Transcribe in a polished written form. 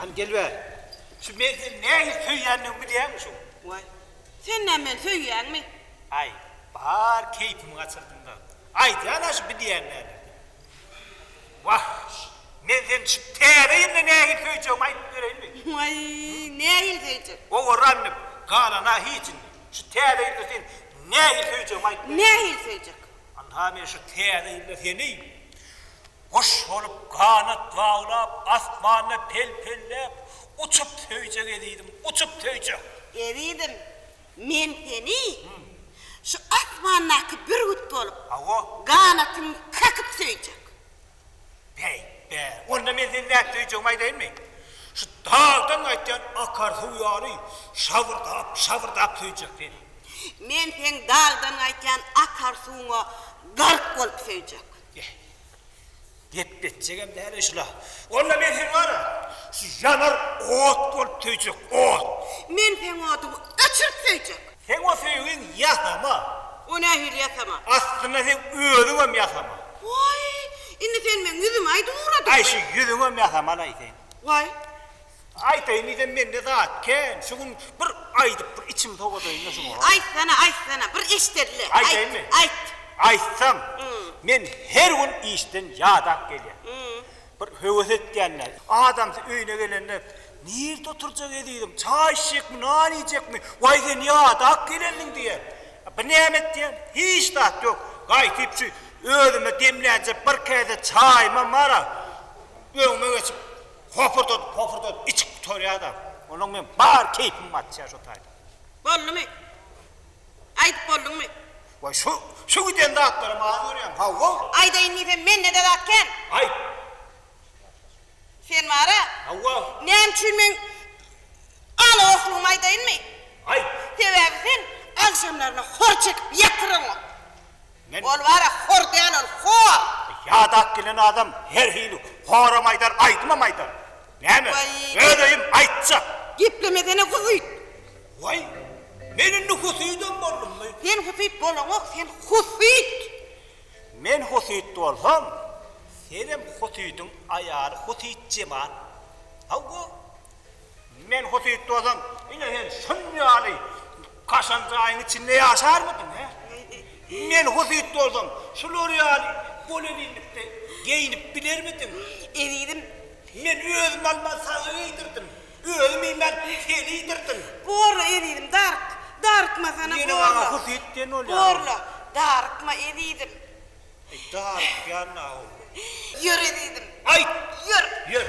Hany gel bäri. Şu men seni nähili söýýändigimi bilýäňmi şu? Waý. Sen näme meni söýýäňmi? Aý, bar keýpimi gaçyrdyň-da. Aýdýan-a şu bilýän däldir diýip. Wah, men seni şu täze ýylda nähili söýjegimi aýdyp bereýinmi? Waý, nähili söýjek? Owarra indi, galana hiç indi. Şu täze ýylda seni nähili söýjegimi aýdyp bereýin. Nähili söýjek? Ynha men şu täze ýylda seni guş bolup ganat baglap, asmanda pel-pelläp, uçup söýjek ezizim, uçup söýjek. Ezizim, men seni şu asmandaky bürgüt bolup, Hawa. ganatyňy kakyp söýjek. Beý, be, onda men seni nädip söýjegimi aýdaýynmy? Şu dagdan gaýtýan akar suw ýaly şabyrdap, şabyrdap söýjek seni. Men seň dagdan gaýtýan akar suwuňa gark bolup söýjek. Eh, gepletjegem däl-eý şula. Onda men seni bar-a, şu ýanar ot bolup söýjek, ot. Men seň oduňy öçürip söýjek. Seň o söýgiň ýasama. O nähili ýasama? Aslynda seň özüňem ýasama. Waý, indi sen meň ýüzüme aýdyp ugradyňmy? Aý, şu ýüzüňem ýasama-laý seň. Waý. Aýtaýyn diýsem mende zat kän. Şu gün bir aýdyp bir içimi sowadaýyn-da şuňa. Aýtsana, aýtsana, bir eşdeli-le. Aýdaýynmy? Aýt, aýt. Aýtsam, men her gün işden ýadap gelýän. Bir höwes etýän-dä. Adamsy öýüne gelende, Nirde oturjak ezizim, çaý içjekmi, nan iýjekmi, waý sen ýadap gelendiň diýýär. Bu näme etýän? Hiç zat ýok. Gaýtyp şu özüme demlänje bir käse çaýymam bar-a, öňüme geçip hopurdadyp, hopurdadyp içip gutarýar-da. Onnoň meň bar keýpim gaçýar şo taýda. Boldumy? Aýdyp bolduňmy? Waý şu, şu giden zatlaram az görýäň, hawa. Aýdaýyn diýsem mende-de zat kän. Aýt. Sen bar-a. Hawa. Näme üçin meň ala ohlugymy aýdaýynmy? Aýt. Sebäbi sen agşamlaryna hor çekip ýatyryňok. Men. Ol bar-a hor däl ol hor. Ýadap gelen adam her hili horam aýdar, aýdymam aýdar. Näme? Waý. Öz öýüm aýtjak. Geplemesene husyt. Waý, men indi husydam boldummy? Sen husyt bolaňok, sen husyt! Men husyt bolsam, senem husydyň aýaly husyt Jemal. Hawa, men husyt bolsam, ine sen şun ýaly kaşaň jaýyň içinde ýaşarmydyň, hä? Men husyt bolsam, şular ýaly bolelinlikde geýnip bilermidiň? Ezizim. Men özüm alman saňa geýdirdim. Özüm iýmän seni iýdirdim. Borla ezizim daryk. Darykmasana Ýene borla. maňa husyt diýen bolýaň. Borla. Darykma ezizim. Eý darykýan-a ol. Ýör ezizim. Aýt! Ýör. Ýör.